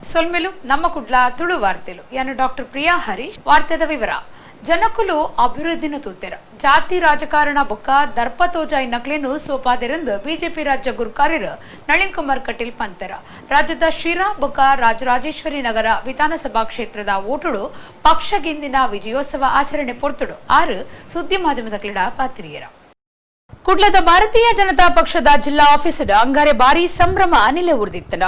ಸೊಲ್ಮೆಲು ನಮ್ಮ ಕುಡ್ಲ ತುಳು ವಾರ್ತೆಲು ಯಾನು ಡಾಕ್ಟರ್ ಪ್ರಿಯಾ ಹರೀಶ್. ವಾರ್ತೆದ ವಿವರ. ಜನಕುಲು ಅಭಿವೃದ್ಧಿನ ತೂತೆರ ಜಾತಿ ರಾಜಕಾರಣ ಬೊಕ್ಕ ದರ್ಪ ತೋಜಾಯಿ ನಕ್ಲೆನು ಸೋಪಾದೆರೆಂದು ಬಿಜೆಪಿ ರಾಜ್ಯ ಗುರುಕಾರ್ಯರು ನಳಿನ್ ಕುಮಾರ್ ಕಟೀಲ್ ಪಂತೆರ. ರಾಜ್ಯದ ಶಿರಾ ಬೊಕ್ಕ ರಾಜರಾಜೇಶ್ವರಿ ನಗರ ವಿಧಾನಸಭಾ ಕ್ಷೇತ್ರದ ಓಟುಡು ಪಕ್ಷ ಗೆಂದಿನ ವಿಜಯೋತ್ಸವ ಆಚರಣೆ ಪೊರ್ತುಡು ಆರು ಸುದ್ದಿ ಮಾಧ್ಯಮದ ಕ್ರೀಡಾ ಪಾತ್ರಿಯರ. ಕುಡ್ಲದ ಭಾರತೀಯ ಜನತಾ ಪಕ್ಷದ ಜಿಲ್ಲಾ ಆಫೀಸರ್ ಅಂಗಾರೆ ಭಾರಿ ಸಂಭ್ರಮ ನಿಲೆ ಉರಿದಿತ್ತನ.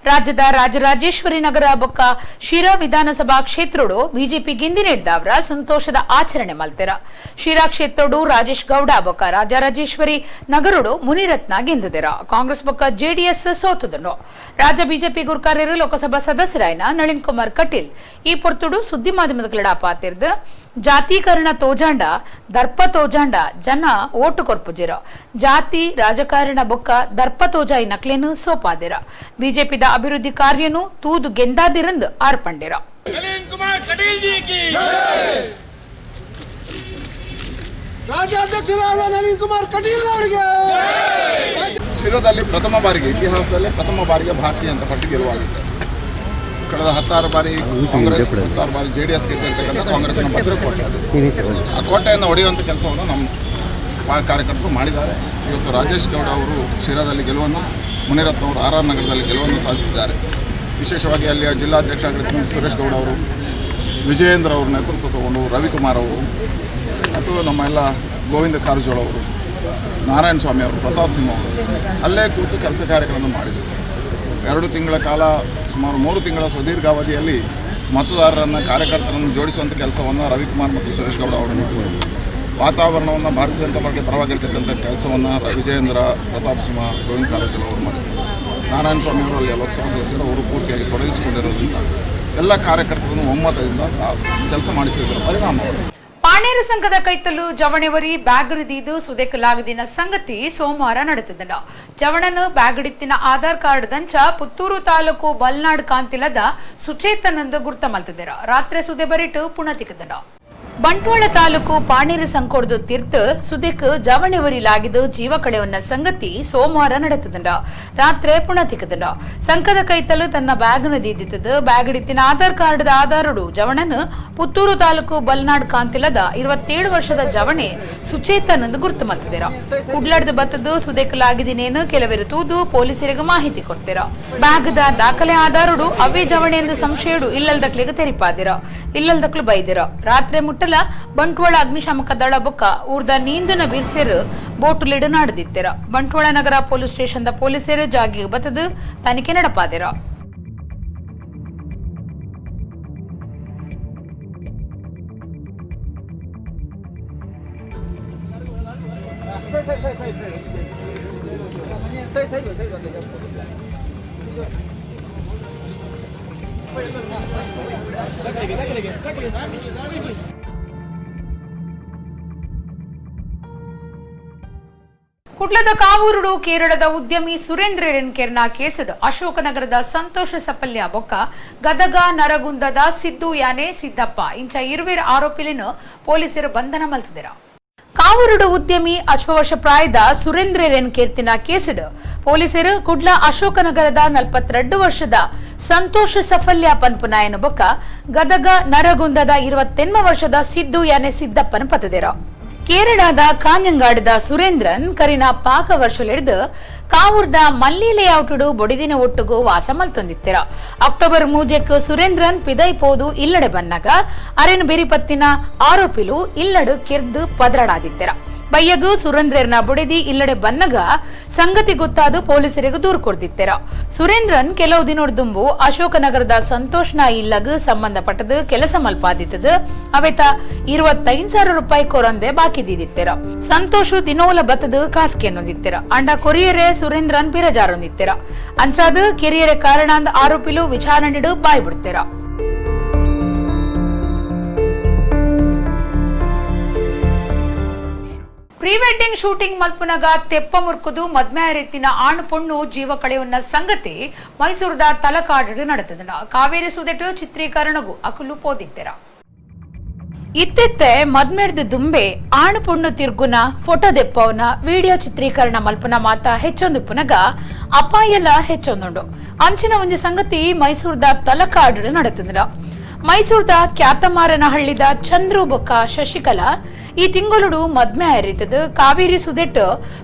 ರಾಜ್ಯದ ರಾಜರಾಜೇಶ್ವರಿ ನಗರ ಬೊಕ್ಕ ಶಿರಾ ವಿಧಾನಸಭಾ ಕ್ಷೇತ್ರಡು ಬಿಜೆಪಿ ಗೆಂದಿ ನೀಡಿದವರ ಸಂತೋಷದ ಆಚರಣೆ ಮಲ್ತೆರ. ಶಿರಾ ಕ್ಷೇತ್ರಡು ರಾಜೇಶ್ ಗೌಡ ಬೊಕ್ಕ ರಾಜರಾಜೇಶ್ವರಿ ನಗರಡು ಮುನಿರತ್ನ ಗೆಂದಿದೆರ. ಕಾಂಗ್ರೆಸ್ ಬೊಕ್ಕ ಜೆಡಿಎಸ್ ಸೋತುದನು. ರಾಜ್ಯ ಬಿಜೆಪಿ ಗುರ್ಕಾರ್ಯರು ಲೋಕಸಭಾ ಸದಸ್ಯರಾಯನ ನಳಿನ್ ಕುಮಾರ್ ಕಟೀಲ್ ಈ ಪೊರ್ತುಡು ಸುದ್ದಿ ಮಾಧ್ಯಮದ ಪಾತಿರ್ದು ಜಾತೀಕರಣ ತೋಜಾಂಡ ದರ್ಪ ತೋಜಾಂಡ ಜನ ಓಟು ಕೊರ್ಪುಜಿರ. ಜಾತಿ ರಾಜಕಾರಣ ಬೊಕ್ಕ ದರ್ಪ ತೋಜಾಯಿ ನಕ್ಲೇನು ಸೋಪಾದಿರ. ಬಿಜೆಪಿದ ಅಭಿವೃದ್ಧಿ ಕಾರ್ಯನು ತೂದು ಗೆಂದಾದಿರಂದು ಆರ್ಪಂಡಿರ. ನಳಿನ್ ಕುಮಾರ್ ಕಟೀಲ್ ಜಿ ಕಿ. ರಾಜ್ಯಾಧ್ಯಕ್ಷರಾದ ನಳಿನ್ ಕುಮಾರ್ ಕಟೀಲ್ ಅವರಿಗೆ. ಶಿರಾದಲ್ಲಿ ಪ್ರಥಮ ಬಾರಿಗೆ, ಇತಿಹಾಸದಲ್ಲೇ ಪ್ರಥಮ ಬಾರಿಗೆ ಭಾರತೀಯ ಜನತಾ ಪಾರ್ಟಿ ಗೆಲುವಾಗಿತ್ತು. ಕಳೆದ 16 ಬಾರಿ ಕಾಂಗ್ರೆಸ್, 16 ಬಾರಿ ಜೆಡಿಎಸ್ ಗೆದ್ದಿರ್ತಕ್ಕಂಥ ಕಾಂಗ್ರೆಸ್ನ ಭದ್ರಕೋಟೆ ಅದು. ಆ ಕೋಟೆಯನ್ನು ಒಡೆಯುವಂಥ ಕೆಲಸವನ್ನು ನಮ್ಮ ಕಾರ್ಯಕರ್ತರು ಮಾಡಿದ್ದಾರೆ. ಇವತ್ತು ರಾಜೇಶ್ ಗೌಡ ಅವರು ಶಿರಾದಲ್ಲಿ ಗೆಲುವನ್ನು, ಮುನಿರತ್ನ ಅವರು ಆರ್ ಆರ್ ನಗರದಲ್ಲಿ ಗೆಲುವನ್ನು ಸಾಧಿಸಿದ್ದಾರೆ. ವಿಶೇಷವಾಗಿ ಅಲ್ಲಿಯ ಜಿಲ್ಲಾಧ್ಯಕ್ಷ ಆಗಿರ್ತಕ್ಕಂಥ ಸುರೇಶ್ ಗೌಡ ಅವರು, ವಿಜಯೇಂದ್ರ ಅವರು ನೇತೃತ್ವ ತಗೊಂಡು, ರವಿಕುಮಾರ್ ಅವರು ಮತ್ತು ನಮ್ಮ ಎಲ್ಲ ಗೋವಿಂದ ಕಾರಜೋಳ ಅವರು, ನಾರಾಯಣ ಸ್ವಾಮಿ ಅವರು, ಪ್ರತಾಪ್ ಸಿಂಹ ಅವರು ಅಲ್ಲೇ ಕೂತು ಕೆಲಸ ಕಾರ್ಯಗಳನ್ನು ಮಾಡಿದರು. 2 ತಿಂಗಳ ಕಾಲ, ಸುಮಾರು 3 ತಿಂಗಳ ಸುದೀರ್ಘ ಅವಧಿಯಲ್ಲಿ ಮತದಾರರನ್ನು, ಕಾರ್ಯಕರ್ತರನ್ನು ಜೋಡಿಸುವಂಥ ಕೆಲಸವನ್ನು ರವಿಕುಮಾರ್ ಮತ್ತು ಸುರೇಶ್ ಗೌಡ ಅವರು ಮಾಡಿದರು. ವಾತಾವರಣವನ್ನು ಭಾರತೀಯ ಜನತಾ ಪಾರ್ಟಿ ಪರವಾಗಿರ್ತಕ್ಕಂಥ ಕೆಲಸವನ್ನು ವಿಜಯೇಂದ್ರ, ಪ್ರತಾಪ್ ಸಿಂಹ, ಗೋವಿಂದ ಕಾರಜೋಳ ಅವರು ಮಾಡಿದರು. ನಾರಾಯಣ ಸ್ವಾಮಿ ಅವರು ಅಲ್ಲಿ ಲೋಕಸಭಾ ಸದಸ್ಯರು, ಅವರು ಪೂರ್ತಿಯಾಗಿ ತೊಡಗಿಸಿಕೊಂಡಿರೋದ್ರಿಂದ ಎಲ್ಲ ಕಾರ್ಯಕರ್ತರನ್ನು ಒಮ್ಮತದಿಂದ ಕೆಲಸ ಮಾಡಿಸಿದರ ಪರಿಣಾಮವನ್ನು. ಪಾಣೇರು ಸಂಘದ ಕೈತಲು ಜವಣೆವರಿ ಬ್ಯಾಗರಿದೀದು ಸುದೆಕಲಾಗದಿನ ಸಂಗತಿ ಸೋಮವಾರ ನಡೆತದನ. ಜವಣನು ಬ್ಯಾಗಡಿತ್ತಿನ ಆಧಾರ್ ಕಾರ್ಡ್ ದಂಚ ಪುತ್ತೂರು ತಾಲೂಕು ಬಲ್ನಾಡ್ ಕಾಂತಿಲದ ಸುಚೇತನಂದು ಗುರ್ತ ಮಲ್ತದಿರ. ರಾತ್ರಿ ಸುದೆ ಬರಿಟು ಪುಣ ತಿಕ್ಕದನ. ಬಂಟ್ವಾಳ ತಾಲೂಕು ಪಾಣೇರು ಸಂಕೋಡ್ದು ತೀರ್ಥ ಸುದೆಕ್ ಜವಣೆವರಿ ಲಾಗಿದು ಜೀವ ಕಳೆಯನ್ನ ಸಂಗತಿ ಸೋಮವಾರ ನಡೆತದಂಡ. ರಾತ್ರಿ ಪುಣ ತಿಕ್ಕದಂಡ. ಸಂಕದ ಕೈತಲು ತನ್ನ ಬ್ಯಾಗ್ನ ದೀದಿತ್ತದು. ಬ್ಯಾಗಡಿತ್ತಿನ ಆಧಾರ್ ಕಾರ್ಡ್ ಆಧಾರಡು ಜವಣನು ಪುತ್ತೂರು ತಾಲೂಕು ಬಲ್ನಾಡ್ ಕಾಂತಿಲದ 27 ವರ್ಷದ ಜವಣೆ ಸುಚೇತನಂದು ಗುರ್ತು ಮಲ್ತಿದ್ದೀರ. ಕುಡ್ಲಾಡ್ದು ಬತ್ತದು ಸುದೆಕಲಾಗಿದಿನೇನು ಕೆಲವರು ತೂದು ಪೊಲೀಸರಿಗೆ ಮಾಹಿತಿ ಕೊಡ್ತೀರ. ಬ್ಯಾಗ್ದ ದಾಖಲೆ ಆಧಾರಡು ಅವೇ ಜವಣೆ ಎಂದು ಸಂಶಯಡು ಇಲ್ಲಲ್ದಕ್ಲಿಗೆ ತೆರಿಪಾದಿರ. ಇಲ್ಲಲ್ದಕ್ಲು ಬೈದಿರ. ರಾತ್ರಿ ಮುಟ್ಟಲ ಬಂಟ್ವಾಳ ಅಗ್ನಿಶಾಮಕ ದಳ ಬೊಕ್ಕ ಊರ್ದ ನೀಂದುನ ಬಿರ್ಸೆರು ಬೋಟುಲಿಡು ನಾಡುದಿತ್ತೆರ. ಬಂಟ್ವಾಳ ನಗರ ಪೊಲೀಸ್ ಸ್ಟೇಷನ್ the ಪೊಲೀಸರು ಜಾಗಿ ಬತ್ತದು ತನಿಖೆ ನಡಪಾದಿರ. ಕುಡ್ಲದ ಕಾವೂರುಡು ಕೇರಳದ ಉದ್ಯಮಿ ಸುರೇಂದ್ರ ರೆನ್ಕೆರ್ನ ಕೇಸುಡು ಅಶೋಕನಗರದ ಸಂತೋಷ ಸಪಲ್ಯ ಬೊಕ್ಕ ಗದಗ ನರಗುಂದದ ಸಿದ್ದು ಯಾನೆ ಸಿದ್ದಪ್ಪ ಇಂಚ ಇರುವೆರ್ ಆರೋಪಿಲಿನ ಪೊಲೀಸರು ಬಂಧನ ಮಲ್ತಿದ್ದೀರ. ಕಾವೂರುಡು ಉದ್ಯಮಿ ಅಶ್ವವರ್ಷ ಪ್ರಾಯದ ಸುರೇಂದ್ರ ರೆನ್ಕೇರ್ತಿನ ಕೇಸುಡು ಪೊಲೀಸರು ಕುಡ್ಲ ಅಶೋಕನಗರದ 42 ವರ್ಷದ ಸಂತೋಷ ಸಫಲ್ಯ ಪನ್ಪುನಾಯನ ಬೊಕ್ಕ ಗದಗ ನರಗುಂದದ 28 ವರ್ಷದ ಸಿದ್ದು ಯಾನೆ ಸಿದ್ದಪ್ಪನ ಪತದಿರ. ಕೇರಳದ ಕಾಂಜಂಗಾಡದ ಸುರೇಂದ್ರನ್ ಕರಿನ ಪಾಕ ವರ್ಷಲಿಡ್ದು ಕಾವೂರ್ದ ಮಲ್ಲಿ ಲೇಔಟುಡು ಬೊಡಿದಿನ ಒಟ್ಟುಗು ವಾಸ ಮಲ್ತೊಂದಿತ್ತಿರ. ಅಕ್ಟೋಬರ್ 3ಕ್ಕೆ ಸುರೇಂದ್ರನ್ ಪಿದೈ ಪೋದು ಇಲ್ಲಡೆ ಬನ್ನಾಗ ಅರೆನು ಬೆರಿಪತ್ತಿನ ಆರೋಪಿಲು ಇಲ್ಲಡು ಕಿರ್ದು ಪದರಡಾದಿತ್ತಿರ. ಬಯ್ಯಗು ಸುರೇಂದ್ರನ ಬುಡಿದಿ ಇಲ್ಲಡೆ ಬನ್ನಗ ಸಂಗತಿ ಗೊತ್ತಾದು ಪೊಲೀಸರಿಗೆ ದೂರು ಕೊಡ್ತಿತ್ತೆರ. ಸುರೇಂದ್ರನ್ ಕೆಲವು ದಿನೊಡ್ದುಂಬು ಅಶೋಕನಗರದ ಸಂತೋಷ್ನ ಇಲ್ಲಗ್ ಸಂಬಂಧಪಟ್ಟದು ಕೆಲಸ ಮಲ್ಪಾದಿತ್ತದು. ಅವೆತ 25,000 ರೂಪಾಯಿ ಕೊರಂದೆ ಬಾಕಿ ದೀದಿತ್ತೆರ. ಸಂತೋಷು ದಿನೋಲ ಬತ್ತದು ಕಾಸ್ಕೆನ್ನೊಂದಿತ್ತೆರ. ಅಂಡ ಕೊರಿಯರೆ ಸುರೇಂದ್ರನ್ ಪಿರಜಾರೊಂದಿತ್ತೆರ. ಅಂಚಾದು ಕಿರಿಯರೆ ಕಾರಣಾಂದ ಆರೋಪಿಲು ವಿಚಾರಣೆಡು ಬಾಯ್ ಬಿಡ್ತೆರ. ಪ್ರೀ ವೆಡ್ಡಿಂಗ್ ಶೂಟಿಂಗ್ ಮಲ್ಪುನಗ ತೆಪ್ಪ ಮುರ್ಕುದು ಮದ್ಮೆ ರೀತಿನ ಆಣು ಪೊಣ್ಣು ಜೀವ ಕಳೆಯುವ ಸಂಗತಿ ಮೈಸೂರದ ತಲಕಾಡು ನಡೆತದನ. ಕಾವೇರಿ ಸುದೆಟು ಚಿತ್ರೀಕರಣಗೂ ಅಕುಲು ಪೋದಿತ್ತೆರ. ಇತ್ತೆತ್ತೆ ಮದ್ಮೆಡ್ದು ದುಂಬೆ ಆಣು ಪೊಣ್ಣು ತಿರ್ಗುನ ಫೋಟೋ ದೆಪ್ಪವನ ವಿಡಿಯೋ ಚಿತ್ರೀಕರಣ ಮಲ್ಪುನ ಮಾತ ಹೆಚ್ಚೊಂದು ಪುನಗ ಅಪಾಯಲ ಹೆಚ್ಚೊಂದುಂಡು. ಅಂಚಿನ ಒಂಜಿ ಸಂಗತಿ ಮೈಸೂರ್ದ ತಲಕಾಡು ನಡತಂದ್ರ. ಮೈಸೂರ್ದ ಖ್ಯಾತಮಾರನಹಳ್ಳಿದ ಚಂದ್ರು ಬೊಕ್ಕ ಶಶಿಕಲಾ ಈ ತಿಂಗಳುಡು ಮದ್ಮೆ ಆಯಿರ್ತದ ಕಾವೇರಿ ಸುದೆಟ್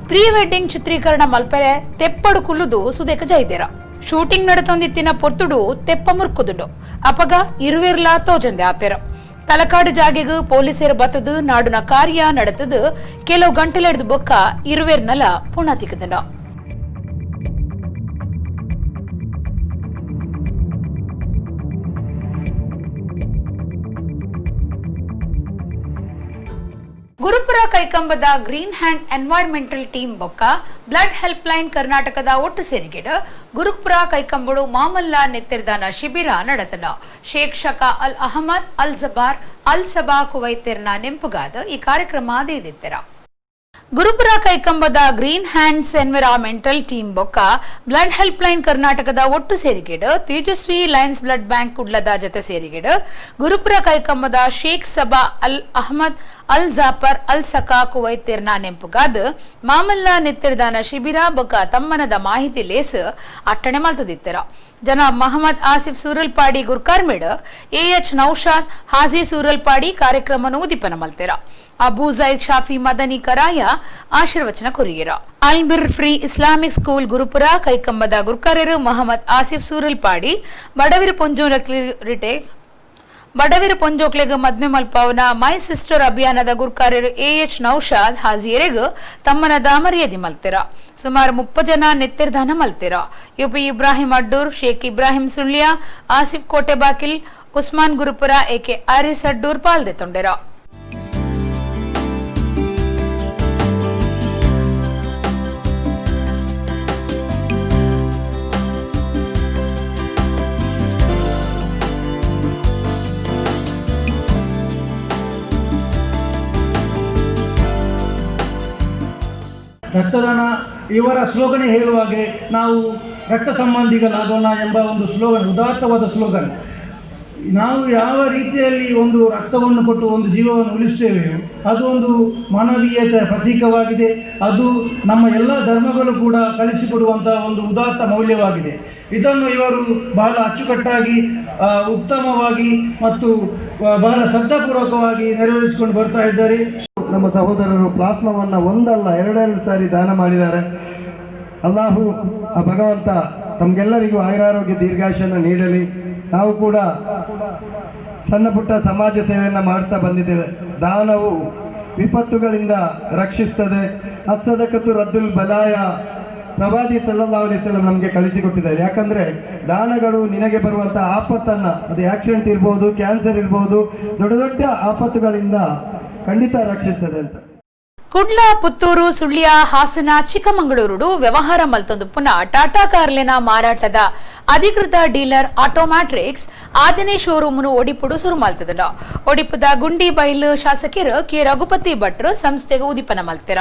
ಪ್ರೀ ವೆಡ್ಡಿಂಗ್ ಚಿತ್ರೀಕರಣ ಮಲ್ಪರೆ ತೆಪ್ಪಡು ಕುಲ್ಲುದು ಸುದೆಕ ಜೈದೇರ. ಶೂಟಿಂಗ್ ನಡತೊಂದಿತ್ತಿನ ಪೊರ್ತುಡು ತೆಪ್ಪ ಮುರ್ಕುದುಂಡು. ಅಪಗ ಇರುವೆರ್ಲಾ ತೋಜಂದೆ ಆತೆರ. ತಲಕಾಡು ಜಾಗೆಗ್ ಪೊಲೀಸರು ಬತ್ತದು ನಾಡುನ ಕಾರ್ಯ ನಡೆತದು ಕೆಲವು ಗಂಟೆಲೆಡ್ದು ಬೊಕ್ಕ ಇರುವೆರ್ನಲ ಪುಣ ತಿಕ್ಕುದುಂಡು. ಗುರುಪುರ ಕೈಕಂಬದ ಗ್ರೀನ್ ಹ್ಯಾಂಡ್ ಎನ್ವೈರ್ಮೆಂಟಲ್ ಟೀಮ್ ಬೊಕ್ಕ ಬ್ಲಡ್ ಹೆಲ್ಪ್ ಲೈನ್ ಕರ್ನಾಟಕದ ಒಟ್ಟು ಸೇರಿಗೆಡ್ ಗುರುಪುರ ಕೈಕಂಬಡು ಮಾಮಲ್ಲ ನೆತ್ತಿರ್ದಾನ ಶಿಬಿರ ನಡೆತನ. ಶೇಖ್ ಶಕಾ ಅಲ್ ಅಹಮದ್ ಅಲ್ ಜಬಾರ್ ಅಲ್ ಸಬಾ ಕುವೈತಿರ್ನ ನೆಂಪುಗಾದ ಈ ಕಾರ್ಯಕ್ರಮ ದೇದಿತ್ತರ. ಗುರುಪುರ ಕೈಕಂಬದ ಗ್ರೀನ್ ಹ್ಯಾಂಡ್ಸ್ ಎನ್ವಿರಾನ್ಮೆಂಟಲ್ ಟೀಮ್ ಬೊಕ್ಕ ಬ್ಲಡ್ ಹೆಲ್ಪ್ ಲೈನ್ ಕರ್ನಾಟಕದ ಒಟ್ಟು ಸೇರಿಗೆಡ್ ತೇಜಸ್ವಿ ಲಯನ್ಸ್ ಬ್ಲಡ್ ಬ್ಯಾಂಕ್ ಕುಡ್ಲದ ಜೊತೆ ಸೇರಿಗೆಡ್ ಗುರುಪುರ ಕೈಕಂಬದ ಶೇಖ್ ಸಬಾ ಅಲ್ ಅಹಮದ್ ಅಲ್ ಜಾಫರ್ ಅಲ್ ಸಕಾ ಕುವೈತಿರ್ನ ನೆಂಪುಗಾದ ಮಾಮಲ್ಲ ನೆತ್ತಿರ್ದಾನ ಶಿಬಿರ ಬೊಕ್ಕ ತಮ್ಮನದ ಮಾಹಿತಿ ಲೇಸ್ ಅಟ್ಟಣೆ ಮಲ್ತದಿತ್ತರ. ಜನಾಬ್ ಮಹಮ್ಮದ್ ಆಸಿಫ್ ಸೂರಲ್ಪಾಡಿ ಗುರ್ಕಾರ್ಮೇಡ್ ಎಎಚ್ ನೌಶಾದ್ ಹಾಜಿ ಸೂರಲ್ಪಾಡಿ ಕಾರ್ಯಕ್ರಮನು ಉದ್ದೀಪನ ಮಲ್ತೆರ. ಅಬೂ ಜೈದ್ ಶಾಫಿ ಮದನಿ ಕರಾಯ ಆಶೀರ್ವಚನ ಕೊರಿಯರ. Albir free Islamic school Gurupura ಕೈಕಂಬದ ಗುರ್ಕಾರರು ಮಹಮ್ಮದ್ ಆಸಿಫ್ ಸೂರಲ್ಪಾಡಿ ಬಡವಿರು ಪೊಂಜೋಕ್ಲೆಗ್ ಮದ್ಮೆ ಮಲ್ಪಾವನ ಮೈ ಸಿಸ್ಟರ್ ಅಭಿಯಾನದ ಗುರ್ಕಾರರು ಎಎಚ್ ನೌಶಾದ್ ಹಾಜಿಯರೆಗ್ ತಮ್ಮನದ ಮರ್ಯಾದೆ ಮಲ್ತೆರ. ಸುಮಾರು 30 ಜನ ನೆತ್ತಿರ್ದಾನ ಮಲ್ತೆರ. ಯುಪಿ ಇಬ್ರಾಹಿಂ ಅಡ್ಡೂರ್, ಶೇಖ್ ಇಬ್ರಾಹಿಂ ಸುಳ್ಯ, ಆಸಿಫ್ ಕೋಟೆಬಾಕಿಲ್, ಉಸ್ಮಾನ್ ಗುರುಪುರ, ಎಕೆ ಆರಿಸ್ ಅಡ್ಡೂರ್ ಪಾಲ್ದೆ ತೊಂಡೆರ. ರಕ್ತದಾನ ಇವರ ಸ್ಲೋಗನ್ ಹೇಳುವಾಗೆ ನಾವು ರಕ್ತ ಸಂಬಂಧಿಗಳಾಗೋಣ ಎಂಬ ಒಂದು ಸ್ಲೋಗನ್, ಉದಾತ್ತವಾದ ಸ್ಲೋಗನ್. ನಾವು ಯಾವ ರೀತಿಯಲ್ಲಿ ಒಂದು ರಕ್ತವನ್ನು ಕೊಟ್ಟು ಒಂದು ಜೀವವನ್ನು ಉಳಿಸ್ತೇವೆಯೋ ಅದು ಒಂದು ಮಾನವೀಯತೆಯ ಪ್ರತೀಕವಾಗಿದೆ. ಅದು ನಮ್ಮ ಎಲ್ಲ ಧರ್ಮಗಳು ಕೂಡ ಕಲಿಸಿಕೊಡುವಂಥ ಒಂದು ಉದಾತ್ತ ಮೌಲ್ಯವಾಗಿದೆ. ಇದನ್ನು ಇವರು ಬಹಳ ಅಚ್ಚುಕಟ್ಟಾಗಿ, ಉತ್ತಮವಾಗಿ ಮತ್ತು ಬಹಳ ಶ್ರದ್ಧಾಪೂರ್ವಕವಾಗಿ ನೆರವೇರಿಸಿಕೊಂಡು ಬರ್ತಾ ಇದ್ದಾರೆ. ನಮ್ಮ ಸಹೋದರರು ಪ್ಲಾಸ್ಮಾವನ್ನು ಒಂದಲ್ಲ ಎರಡೆರಡು ಸಾರಿ ದಾನ ಮಾಡಿದ್ದಾರೆ. ಅಲ್ಲಾಹು ಆ ಭಗವಂತ ತಮಗೆಲ್ಲರಿಗೂ ಆಯುರಾರೋಗ್ಯ ದೀರ್ಘಾಯುಷನ್ನು ನೀಡಲಿ. ನಾವು ಕೂಡ ಸಣ್ಣ ಪುಟ್ಟ ಸಮಾಜ ಸೇವೆಯನ್ನು ಮಾಡ್ತಾ ಬಂದಿದ್ದೇವೆ. ದಾನವು ವಿಪತ್ತುಗಳಿಂದ ರಕ್ಷಿಸ್ತದೆ. ಅಸ್ಸದಕತು ರದ್ದುಲ್ ಬಲಾಯ ಪ್ರವಾದಿ ಸಲ್ಲಲ್ಲಾಹು ಅಲೈಹಿ ವಸಲ್ಲಂ ನಮಗೆ ಕಲಿಸಿಕೊಟ್ಟಿದ್ದಾರೆ. ಯಾಕಂದರೆ ದಾನಗಳು ನಿನಗೆ ಬರುವಂಥ ಆಪತ್ತನ್ನು, ಅದು ಆಕ್ಸಿಡೆಂಟ್ ಇರ್ಬೋದು, ಕ್ಯಾನ್ಸರ್ ಇರ್ಬೋದು, ದೊಡ್ಡ ದೊಡ್ಡ ಆಪತ್ತುಗಳಿಂದ ಖಂಡಿತ ರಕ್ಷಿಸ್ತದೆ ಅಂತ. ಕುಡ್ಲ, ಪುತ್ತೂರು, ಸುಳ್ಯ, ಹಾಸನ, ಚಿಕ್ಕಮಗಳೂರು ವ್ಯವಹಾರ ಮಲ್ತೊಂದು ಪುನಃ ಟಾಟಾ ಕಾರ್ಲೆನ ಮಾರಾಟದ ಅಧಿಕೃತ ಡೀಲರ್ ಆಟೋಮ್ಯಾಟ್ರಿಕ್ಸ್ ಆಜನೇ ಶೋರೂಮ್ ಒಡಿಪುಡು ಸುರು ಮಲ್ತದ. ಒಡಿಪುದ ಗುಂಡಿ ಬೈಲು ಶಾಸಕರು ಕೆ ರಘುಪತಿ ಭಟ್ರು ಸಂಸ್ಥೆಗೆ ಉದ್ದೀಪನ ಮಲ್ತಿರ.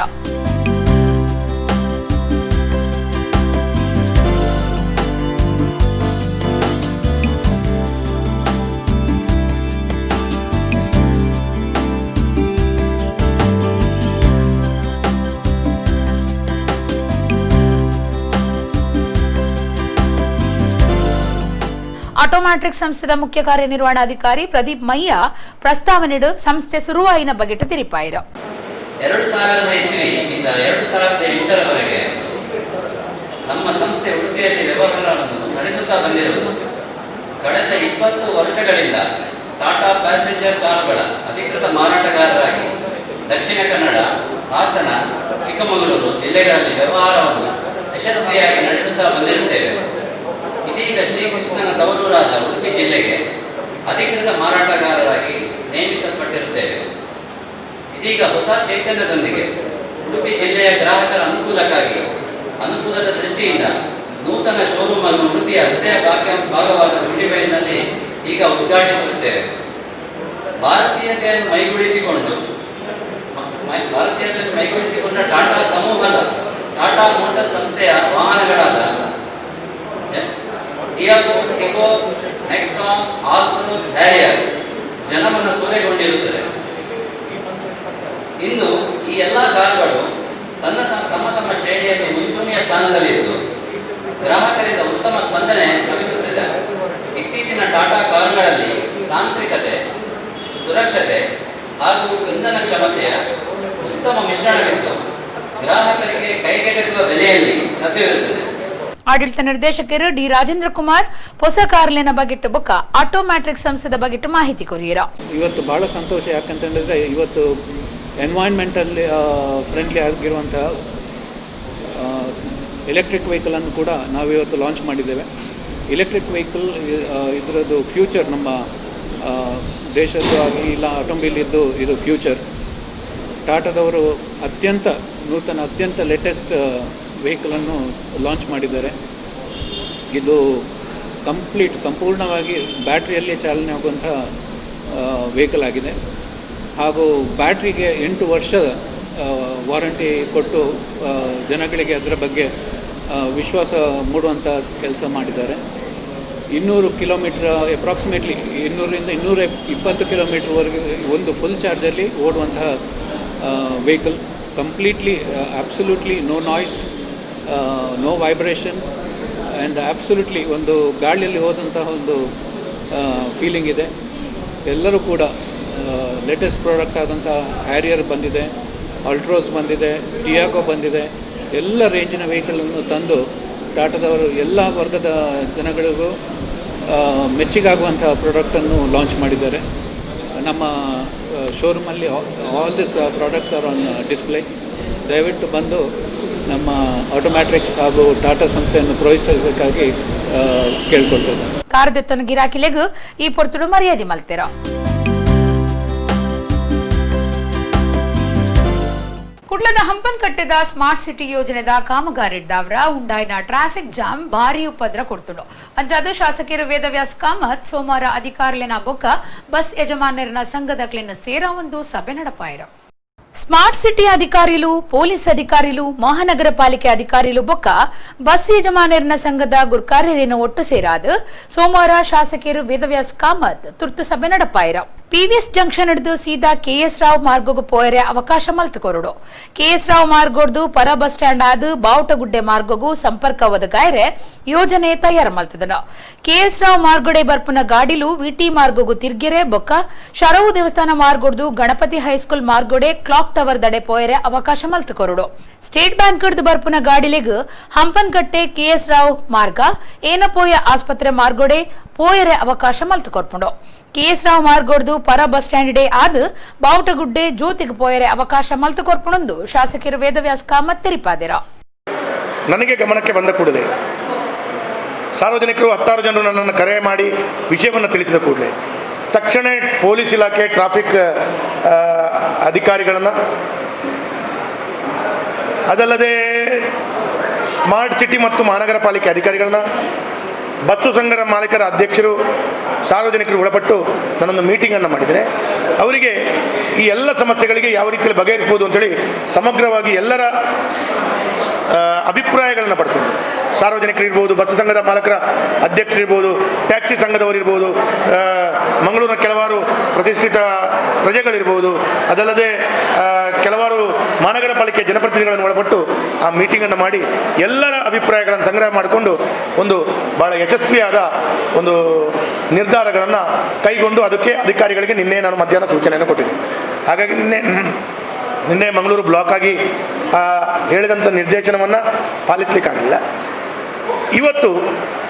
ಆಟೋಮ್ಯಾಟ್ರಿಕ್ಸ್ ಸಂಸ್ಥೆದ ಮುಖ್ಯ ಕಾರ್ಯನಿರ್ವಹಣಾಧಿಕಾರಿ ಪ್ರದೀಪ್ ಮಯ್ಯ ಪ್ರಸ್ತಾವನೆಡು ಸಂಸ್ಥೆ ಸುರುವಾಯಿನ ಬಗೆಟ್ ತಿರಿಪಾಯಿರ. 2000 ಇಸ್ವಿಯಿಂದ 2008ರವರೆಗೆ ನಮ್ಮ ಸಂಸ್ಥೆ ಉಡುಪಿಯಲ್ಲಿ ವ್ಯವಹಾರವನ್ನು ನಡೆಸುತ್ತಾ ಬಂದಿರುವುದು. ಕಳೆದ 20 ವರ್ಷಗಳಿಂದ ಟಾಟಾ ಪ್ಯಾಸೆಂಜರ್ ಕಾರುಗಳ ಅಧಿಕೃತ ಮಾರಾಟಗಾರರಾಗಿ ದಕ್ಷಿಣ ಕನ್ನಡ, ಹಾಸನ, ಚಿಕ್ಕಮಗಳೂರು ಜಿಲ್ಲೆಗಳಲ್ಲಿ ವ್ಯವಹಾರವನ್ನು ಯಶಸ್ವಿಯಾಗಿ ನಡೆಸುತ್ತಾ ಬಂದಿರುತ್ತೇವೆ. ಇದೀಗ ಶ್ರೀಕೃಷ್ಣನ ತವರೂರಾದ ಉಡುಪಿ ಜಿಲ್ಲೆಗೆ ಅಧಿಕೃತ ಮಾರಾಟಗಾರರಾಗಿ ನೇಮಿಸಲ್ಪಟ್ಟಿರುತ್ತೇವೆ. ಇದೀಗ ಹೊಸ ಚೈತನ್ಯದೊಂದಿಗೆ ಉಡುಪಿ ಜಿಲ್ಲೆಯ ಗ್ರಾಹಕರ ಅನುಕೂಲಕ್ಕಾಗಿ ಅನುಕೂಲದ ದೃಷ್ಟಿಯಿಂದ ನೂತನ ಶೋರೂಮ್ ಅನ್ನು ಉಡುಪಿಯ ಹೃದಯ ಭಾಗವಾದ ಗುಂಡಿಬೈಲಿನಲ್ಲಿ ಈಗ ಉದ್ಘಾಟಿಸುತ್ತೇವೆ. ಭಾರತೀಯತೆಯನ್ನು ಮೈಗೂಡಿಸಿಕೊಂಡ ಟಾಟಾ ಸಮೂಹದ ಟಾಟಾ ಮೋಟಾರ್ ಸಂಸ್ಥೆಯ ವಾಹನಗಳಾದ ಟಿಯಾಗೋ, ಟಿಗೋ, ನೆಕ್ಸಾನ್, ಆಲ್ಟ್ರೋಸ್, ಹ್ಯಾರಿಯರ್ ಜನಮನ ಸೂರೆಗೊಂಡಿರುತ್ತದೆ. ಇಂದು ಈ ಎಲ್ಲ ಕಾರುಗಳು ತನ್ನ ತಮ್ಮ ತಮ್ಮ ಶ್ರೇಣಿಯಲ್ಲಿ ಮುಂಚೂಣಿಯ ಸ್ಥಾನದಲ್ಲಿದ್ದು ಗ್ರಾಹಕರಿಂದ ಉತ್ತಮ ಸ್ಪಂದನೆ ಲಭಿಸುತ್ತಿದೆ. ಇತ್ತೀಚಿನ ಟಾಟಾ ಕಾರುಗಳಲ್ಲಿ ತಾಂತ್ರಿಕತೆ, ಸುರಕ್ಷತೆ ಹಾಗೂ ಇಂಧನ ಕ್ಷಮತೆಯ ಉತ್ತಮ ಮಿಶ್ರಣವಿದ್ದು ಗ್ರಾಹಕರಿಗೆ ಕೈಗೆಟುಕುವ ಬೆಲೆಯಲ್ಲಿ ಲಭ್ಯವಿರುತ್ತದೆ. ಆಡಳಿತ ನಿರ್ದೇಶಕರು ಡಿ ರಾಜೇಂದ್ರ ಕುಮಾರ್ ಹೊಸ ಕಾರ್ಲಿನ ಬಗೆಟ್ಟು ಬೊಕ್ಕ ಆಟೋಮ್ಯಾಟ್ರಿಕ್ ಸಂಸ್ಥೆದ ಬಗೆಟ್ಟು ಮಾಹಿತಿ ಕೊರಿಯರ. ಇವತ್ತು ಭಾಳ ಸಂತೋಷ. ಯಾಕಂತೇಳಿದರೆ ಇವತ್ತು ಎನ್ವೈರ್ಮೆಂಟಲ್ಲಿ ಫ್ರೆಂಡ್ಲಿ ಆಗಿರುವಂತಹ ಎಲೆಕ್ಟ್ರಿಕ್ ವೆಹಿಕಲನ್ನು ಕೂಡ ನಾವಿವತ್ತು ಲಾಂಚ್ ಮಾಡಿದ್ದೇವೆ. ಎಲೆಕ್ಟ್ರಿಕ್ ವೆಹಿಕಲ್ ಇದರದ್ದು ಫ್ಯೂಚರ್ ನಮ್ಮ ದೇಶದ್ದು ಆಗಲಿ ಇಲ್ಲ ಆಟೋಮೊಬೈಲ್ ಇದ್ದು ಇದು ಫ್ಯೂಚರ್. ಟಾಟಾದವರು ಅತ್ಯಂತ ನೂತನ, ಅತ್ಯಂತ ಲೇಟೆಸ್ಟ್ ವೆಹಿಕಲನ್ನು ಲಾಂಚ್ ಮಾಡಿದ್ದಾರೆ. ಇದು ಕಂಪ್ಲೀಟ್ ಸಂಪೂರ್ಣವಾಗಿ ಬ್ಯಾಟ್ರಿಯಲ್ಲೇ ಚಾಲನೆ ಆಗುವಂಥ ವೆಹಿಕಲ್ ಆಗಿದೆ. ಹಾಗೂ ಬ್ಯಾಟ್ರಿಗೆ 8 ವರ್ಷದ ವಾರಂಟಿ ಕೊಟ್ಟು ಜನಗಳಿಗೆ ಅದರ ಬಗ್ಗೆ ವಿಶ್ವಾಸ ಮೂಡುವಂಥ ಕೆಲಸ ಮಾಡಿದ್ದಾರೆ. 200 ಕಿಲೋಮೀಟ್ರ್, ಅಪ್ರಾಕ್ಸಿಮೇಟ್ಲಿ 200ರಿಂದ 220 ಕಿಲೋಮೀಟ್ರ್ವರೆಗೆ ಒಂದು full ಚಾರ್ಜಲ್ಲಿ ಓಡುವಂತಹ vehicle. Completely, absolutely no noise, no vibration and absolutely ಒಂದು ಗಾಳಿಯಲ್ಲಿ ಹೋದಂತಹ ಒಂದು ಫೀಲಿಂಗ್ ಇದೆ. ಎಲ್ಲರೂ ಕೂಡ ಲೇಟೆಸ್ಟ್ ಪ್ರಾಡಕ್ಟ್ ಆದಂಥ ಹ್ಯಾರಿಯರ್ ಬಂದಿದೆ, ಅಲ್ಟ್ರೋಸ್ ಬಂದಿದೆ, ಟಿಯಾಗೋ ಬಂದಿದೆ. ಎಲ್ಲ ರೇಂಜಿನ ವೆಹಿಕಲನ್ನು ತಂದು ಟಾಟಾದವರು ಎಲ್ಲ ವರ್ಗದ ಜನಗಳಿಗೂ ಮೆಚ್ಚುಗೆಯಾಗುವಂತಹ ಪ್ರಾಡಕ್ಟನ್ನು ಲಾಂಚ್ ಮಾಡಿದ್ದಾರೆ. ನಮ್ಮ ಶೋರೂಮಲ್ಲಿ all this products are on display. ದಯವಿಟ್ಟು ಬಂದು ನಮ್ಮ ಆಟೋಮ್ಯಾಟ್ರಿಕ್ಸ್ ಹಾಗೂ ಟಾಟಾ ಸಂಸ್ಥೆಯನ್ನು ಪ್ರೋತ್ಸಾಹಿಸಬೇಕಾಗಿ ಕೇಳ್ಕೊಳ್ತೇನೆ. ಕಾರದೆತ್ತನ ಗಿರಾಕಿಲೆಗ್ ಈ ಪೊರ್ತುಡು ಮರ್ಯಾದೆ ಮಲ್ತೆರ. ಕುಡ್ಲದ ಹಂಪನಕಟ್ಟೆದ ಸ್ಮಾರ್ಟ್ ಸಿಟಿ ಯೋಜನೆದ ಕಾಮಗಾರಿಡ್ದಾವ್ರ ಉಂಡಾಯಿನ ಟ್ರಾಫಿಕ್ ಜಾಮ್ ಭಾರಿ ಉಪದ್ರ ಕೊಡ್ತುಂಡು. ಅಂಚಾದ್ ಶಾಸಕರು ವೇದವ್ಯಾಸ್ ಕಾಮತ್ ಸೋಮವಾರ ಅಧಿಕಾರಿಲೆನ ಬೊಕ್ಕ ಬಸ್ ಯಜಮಾನರಿನ ಸಂಘದ ಸೇರ ಒಂದು ಸಭೆ ನಡಪಾಯರು. ಸ್ಮಾರ್ಟ್ ಸಿಟಿ ಅಧಿಕಾರಿಲು, ಪೊಲೀಸ್ ಅಧಿಕಾರಿಲು, ಮಹಾನಗರ ಪಾಲಿಕೆ ಅಧಿಕಾರಿಲು ಬೊಕ್ಕ ಬಸ್ ಯಜಮಾನರಿನ ಸಂಘದ ಗುರ್ಕಾರ್ಯರೇನು ಒಟ್ಟು ಸೇರಾದ ಸೋಮವಾರ ಶಾಸಕರು ವೇದವ್ಯಾಸ್ ಕಾಮತ್ ತುರ್ತು ಸಭೆ ನಡಪಾಯರು. ಪಿವಿಎಸ್ ಜಂಕ್ಷನ್ ಹಿಡಿದು ಸೀದಾ ಕೆಎಸ್ ರಾವ್ ಮಾರ್ಗಕ್ಕೆ ಪೋಯರೆ ಅವಕಾಶ ಮಲ್ತುಕೊರಡು, ಕೆಎಸ್ ರಾವ್ ಮಾರ್ಗೋಡ್ದು ಪರ ಬಸ್ ಸ್ಟ್ಯಾಂಡ್ ಆದ ಬಾವುಟಗುಡ್ಡೆ ಮಾರ್ಗಗೂ ಸಂಪರ್ಕ ಒದಗಾಯರೆ ಯೋಜನೆ ತಯಾರು ಮಲ್ತದನು. ಕೆಎಸ್ ರಾವ್ ಮಾರ್ಗಡೆ ಬರ್ಪುನ ಗಾಡಿಲು ವಿಟಿ ಮಾರ್ಗಗೂ ತಿರ್ಗೆರೆ ಬೊಕ್ಕ ಶರವು ದೇವಸ್ಥಾನ ಮಾರ್ಗೋಡ್ದು ಗಣಪತಿ ಹೈಸ್ಕೂಲ್ ಮಾರ್ಗೋಡೆ ಕ್ಲಾಕ್ ಟವರ್ ದಡೆ ಪೋಯರೆ ಅವಕಾಶ ಮಲ್ತುಕೊರಡು. ಸ್ಟೇಟ್ ಬ್ಯಾಂಕ್ ಹಿಡಿದು ಬರ್ಪುನ ಗಾಡಿಲೆಗ್ ಹಂಪನ್ಕಟ್ಟೆ ಕೆಎಸ್ ರಾವ್ ಮಾರ್ಗ, ಏನಪೋಯ ಆಸ್ಪತ್ರೆ ಮಾರ್ಗೋಡೆ ಪೋಯರೆ ಅವಕಾಶ ಮಲ್ತುಕೊರ್ಪುಂಡು. ಕೆಎಸ್ ರಾವ್ ಮಾರ್ಗೋಡ್ದು ಪರ ಬಸ್ ಸ್ಟ್ಯಾಂಡ್ ಡೇ ಆದ್ ಬಾವುಟಗುಡ್ಡೆ ಜ್ಯೋತಿಗೆ ಪೋಯರೆ ಅವಕಾಶ ಮಲ್ತುಕೊರ್ಪುಣಂದು ಶಾಸಕರು ವೇದವ್ಯಾಸ್ ಕಾಮತ್ ತೆರಿಪಾದಿರ. ನನಗೆ ಗಮನಕ್ಕೆ ಬಂದ ಕೂಡಲೇ, ಸಾರ್ವಜನಿಕರು ಹತ್ತಾರು ಜನರು ನನ್ನನ್ನು ಕರೆ ಮಾಡಿ ವಿಷಯವನ್ನು ತಿಳಿಸಿದ ಕೂಡಲೇ, ತಕ್ಷಣ ಪೊಲೀಸ್ ಇಲಾಖೆ, ಟ್ರಾಫಿಕ್ ಅಧಿಕಾರಿಗಳನ್ನು, ಅದಲ್ಲದೆ ಸ್ಮಾರ್ಟ್ ಸಿಟಿ ಮತ್ತು ಮಹಾನಗರ ಪಾಲಿಕೆ ಅಧಿಕಾರಿಗಳನ್ನ, ಬಸ್ಸು ಸಂಘದ ಮಾಲೀಕರ ಅಧ್ಯಕ್ಷರು, ಸಾರ್ವಜನಿಕರು ಒಳಪಟ್ಟು ನಾನೊಂದು ಮೀಟಿಂಗನ್ನು ಮಾಡಿದರೆ, ಅವರಿಗೆ ಈ ಎಲ್ಲ ಸಮಸ್ಯೆಗಳಿಗೆ ಯಾವ ರೀತಿಯಲ್ಲಿ ಬಗೆಹರಿಸ್ಬೋದು ಅಂತೇಳಿ ಸಮಗ್ರವಾಗಿ ಎಲ್ಲರ ಅಭಿಪ್ರಾಯಗಳನ್ನು ಪಡ್ಕೊಂಡು, ಸಾರ್ವಜನಿಕರು ಇರ್ಬೋದು, ಬಸ್ ಸಂಘದ ಮಾಲಕರ ಅಧ್ಯಕ್ಷರಿರ್ಬೋದು, ಟ್ಯಾಕ್ಸಿ ಸಂಘದವರಿರ್ಬೋದು, ಮಂಗಳೂರಿನ ಕೆಲವಾರು ಪ್ರತಿಷ್ಠಿತ ಪ್ರಜೆಗಳಿರ್ಬೋದು, ಅದಲ್ಲದೆ ಕೆಲವಾರು ಮಹಾನಗರ ಪಾಲಿಕೆ ಜನಪ್ರತಿನಿಧಿಗಳನ್ನು ಒಳಪಟ್ಟು ಆ ಮೀಟಿಂಗನ್ನು ಮಾಡಿ ಎಲ್ಲರ ಅಭಿಪ್ರಾಯಗಳನ್ನು ಸಂಗ್ರಹ ಮಾಡಿಕೊಂಡು ಒಂದು ಭಾಳ ಯಶಸ್ವಿಯಾದ ಒಂದು ನಿರ್ಧಾರಗಳನ್ನು ಕೈಗೊಂಡು ಅದಕ್ಕೆ ಅಧಿಕಾರಿಗಳಿಗೆ ನಿನ್ನೆ ನಾನು ಮಧ್ಯಾಹ್ನ ಸೂಚನೆಯನ್ನು ಕೊಟ್ಟಿದ್ದೆ. ಹಾಗಾಗಿ ನಿನ್ನೆ ನಿನ್ನೆ ಮಂಗಳೂರು ಬ್ಲಾಕ್ ಆಗಿ ಹೇಳಿದಂಥ ನಿರ್ದೇಶನವನ್ನು ಪಾಲಿಸಲಿಕ್ಕಾಗಲಿಲ್ಲ. ಇವತ್ತು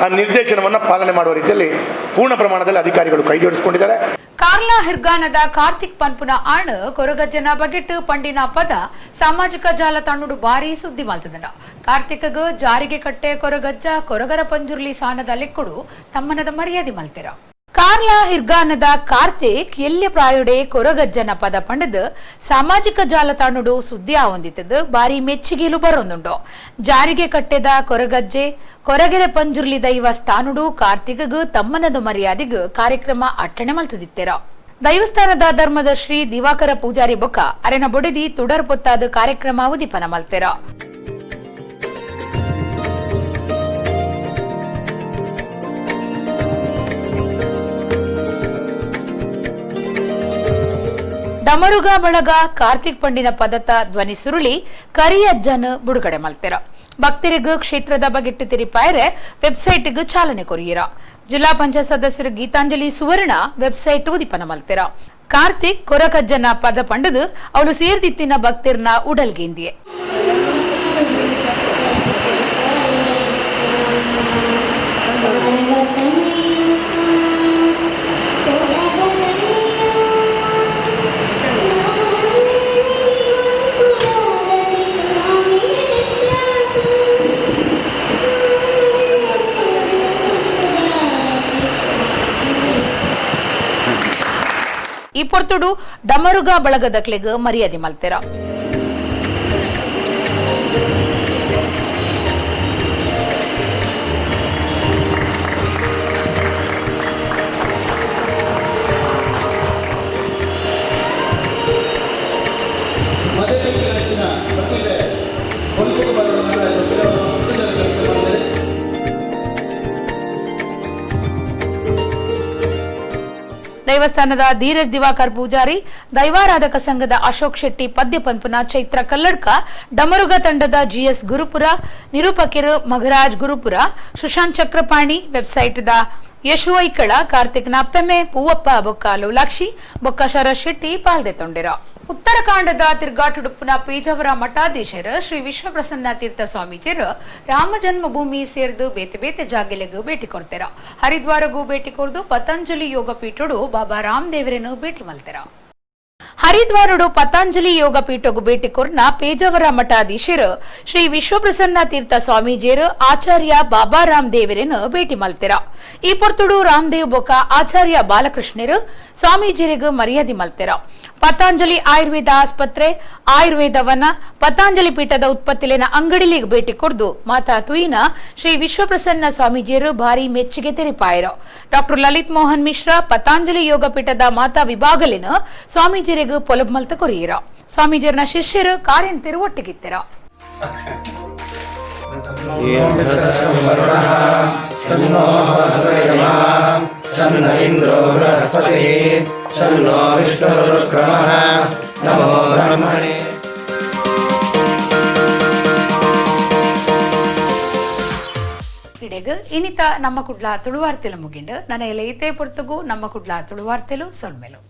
ಆ ನಿರ್ದೇಶನವನ್ನು ಪಾಲನೆ ಮಾಡುವ ರೀತಿಯಲ್ಲಿ ಪೂರ್ಣ ಪ್ರಮಾಣದಲ್ಲಿ ಅಧಿಕಾರಿಗಳು ಕೈ ಜೋಡಿಸಿಕೊಂಡಿದ್ದಾರೆ. ಕಾರ್ಲಾ ಹಿರ್ಗಾನದ ಕಾರ್ತಿಕ್ ಪನ್ಪುನ ಆಣ್ ಕೊರಗಜ್ಜನ ಬಗೆಟ್ ಪಂಡಿನ ಪದ ಸಾಮಾಜಿಕ ಜಾಲತಾಣುಡು ಭಾರಿ ಸುದ್ದಿ ಮಲ್ತದನ. ಕಾರ್ತಿಕ್ಗ್ ಜಾರಿಗೆ ಕಟ್ಟೆ ಕೊರಗಜ್ಜ ಕೊರಗರ ಪಂಜುರ್ಲಿ ಸಾನದ ಲೆಕ್ಕುಡು ತಮ್ಮನದ ಮರ್ಯಾದೆ ಮಲ್ತೆರ. ಕಾರ್ಲಾ ಹಿರ್ಗಾನದ ಕಾರ್ತಿಕ್ ಎಲ್ಯ ಪ್ರಾಯುಡೆ ಕೊರಗಜ್ಜನ ಪದ ಪಂಡದು ಸಾಮಾಜಿಕ ಜಾಲತಾಣುಡು ಸುದ್ದಿ ಆವೊಂದಿತ್ತದು ಬಾರಿ ಮೆಚ್ಚುಗೆಲು ಬರೊಂದುಂಡು. ಜಾರಿಗೆ ಕಟ್ಟೆದ ಕೊರಗಜ್ಜೆ ಕೊರಗೆರೆ ಪಂಜುರ್ಲಿ ದೈವ ಸ್ಥಾನುಡು ಕಾರ್ತಿಕಗ್ ತಮ್ಮನದ ಮರ್ಯಾದೆಗ್ ಕಾರ್ಯಕ್ರಮ ಅಟ್ಟಣೆ ಮಲ್ತದಿತ್ತೆರ. ದೈವಸ್ಥಾನದ ಧರ್ಮದರ್ಶಿ ದಿವಾಕರ ಪೂಜಾರಿ ಬೊಕ್ಕ ಅರೆನ ಬೊಡೆದಿ ತುಡರ್ ಪೊತ್ತಾದ ಕಾರ್ಯಕ್ರಮ ಉದಿಪನ ಮಲ್ತೆರ. ಡಮರುಗ ಬಳಗ ಕಾರ್ತಿಕ್ ಪಂಡಿನ ಪದತ ಧ್ವನಿ ಸುರುಳಿ ಕರಿಯಜ್ಜನ್ ಬಿಡುಗಡೆ ಮಲ್ತೆರ. ಭಕ್ತರಿಗೂ ಕ್ಷೇತ್ರದ ಬಗೆಟ್ಟು ತಿರಿಪಾಯರೆ ವೆಬ್ಸೈಟ್ಗೆ ಚಾಲನೆ ಕೊರಿಯಿರ. ಜಿಲ್ಲಾ ಪಂಚಾಯತ್ ಸದಸ್ಯರು ಗೀತಾಂಜಲಿ ಸುವರ್ಣ ವೆಬ್ಸೈಟ್ ಉದಿಪನ ಮಲ್ತೆರ. ಕಾರ್ತಿಕ್ ಕೊರಕಜ್ಜನ ಪದ ಪಂಡದು ಅವಳು ಸೇರ್ದಿತ್ತಿನ ಭಕ್ತಿರ್ನ ಉಡಲ್ಗೇಂದಿಯೆ. ಈ ಪೊರ್ತುಡು ಡಮರುಗ ಬಳಗದಕ್ಲೆಗ್ ಮರ್ಯಾದೆ ಮಲ್ತೆರ. ದೇವಸ್ಥಾನದ ಧೀರಜ್ ದಿವಾಕರ್ ಪೂಜಾರಿ, ದೈವಾರಾಧಕ ಸಂಘದ ಅಶೋಕ್ ಶೆಟ್ಟಿ, ಪದ್ಯ ಪನ್ಪುನ ಚೈತ್ರ ಕಲ್ಲಡ್ಕ, ಡಮರುಗ ತಂಡದ ಜಿಎಸ್ ಗುರುಪುರ, ನಿರೂಪಕಿರು Magharaj Gurupura, Sushanth Chakrapani, website the Yashu Aikala, ಕಾರ್ತಿಕ್ನ ಅಪ್ಪೆಮೆ ಪೂವಪ್ಪ ಬೊಕ್ಕ ಲೋಲಾಕ್ಷಿ ಬೊಕ್ಕ ಶರತ್ ಶೆಟ್ಟಿ ಪಾಲ್ದೆ ತೊಂಡಿರ. ಉತ್ತರಾಖಂಡದ ತಿರ್ಗಾಟುಡುಪ್ಪುನ ಪೇಜಾವರ ಮಠಾಧೀಶರು ಶ್ರೀ ವಿಶ್ವಪ್ರಸನ್ನ ತೀರ್ಥ ಸ್ವಾಮೀಜಿಯರು ರಾಮ ಜನ್ಮಭೂಮಿ ಸೇರ್ದು ಬೇತೆ ಬೇತೆ ಜಾಗೆಲೆಗೂ ಭೇಟಿ ಕೊಡ್ತಾರ. ಹರಿದ್ವಾರಗೂ ಭೇಟಿ ಕೊಡ್ದು ಪತಂಜಲಿ ಯೋಗ ಪೀಠಡು ಬಾಬಾ ರಾಮದೇವರನ್ನು ಭೇಟಿ ಮಲ್ತಾರ. ಹರಿದ್ವಾರಡು ಪತಂಜಲಿ ಯೋಗ ಪೀಠಗೂ ಭೇಟಿ ಕೊರ್ನ ಪೇಜಾವರ ಮಠಾಧೀಶರು ಶ್ರೀ ವಿಶ್ವಪ್ರಸನ್ನ ತೀರ್ಥ ಸ್ವಾಮೀಜಿಯರು ಆಚಾರ್ಯ ಬಾಬಾ ರಾಮದೇವರನ್ನು ಭೇಟಿ ಮಲ್ತಿರ. ಈ ಪೊರ್ತುಡು ರಾಮದೇವ್ ಬೊಕ ಆಚಾರ್ಯ ಬಾಲಕೃಷ್ಣರು ಸ್ವಾಮೀಜಿಯರಿಗೂ ಮರ್ಯಾದೆ ಮಲ್ತಿರ. ಪತಂಜಲಿ ಆಯುರ್ವೇದ ಆಸ್ಪತ್ರೆ, ಆಯುರ್ವೇದವನ ಪತಂಜಲಿ ಪೀಠದ ಉತ್ಪತ್ತಿಲಿನ ಅಂಗಡಿಲಿಗೆ ಭೇಟಿ ಕೊಡ್ದು ಮಾತಾ ತುಯಿನ ಶ್ರೀ ವಿಶ್ವಪ್ರಸನ್ನ ಸ್ವಾಮೀಜಿಯರು ಭಾರಿ ಮೆಚ್ಚುಗೆ ತೆರಿಪಾಯರು. ಡಾಕ್ಟರ್ ಲಲಿತ್ ಮೋಹನ್ ಮಿಶ್ರಾ ಪತಂಜಲಿ ಯೋಗ ಪೀಠದ ಮಾತಾ ವಿಭಾಗಲಿನ ಸ್ವಾಮೀಜಿಯರಿಗೂ ಪೊಲಬ್ ಮಲ್ತ ಕೊರಿಯಿರ. ಸ್ವಾಮೀಜಿಯರ್ನ ಶಿಷ್ಯರು ಕಾರ್ಯಂತಿರು ಒಟ್ಟಿಗಿತ್ತಿರ. ಇನಿತ ನಮ್ಮ ಕುಡ್ಲ ತುಳುವಾರ್ತೆಲು ಮುಗಿಂಡು. ನನ್ನ ಎಲೆ ಇತೇ ಪೊರ್ತುಗು ನಮ್ಮ ಕುಡ್ಲ ತುಳುವಾರ್ತೆಲು ಸೊಲ್ಮೆಲು.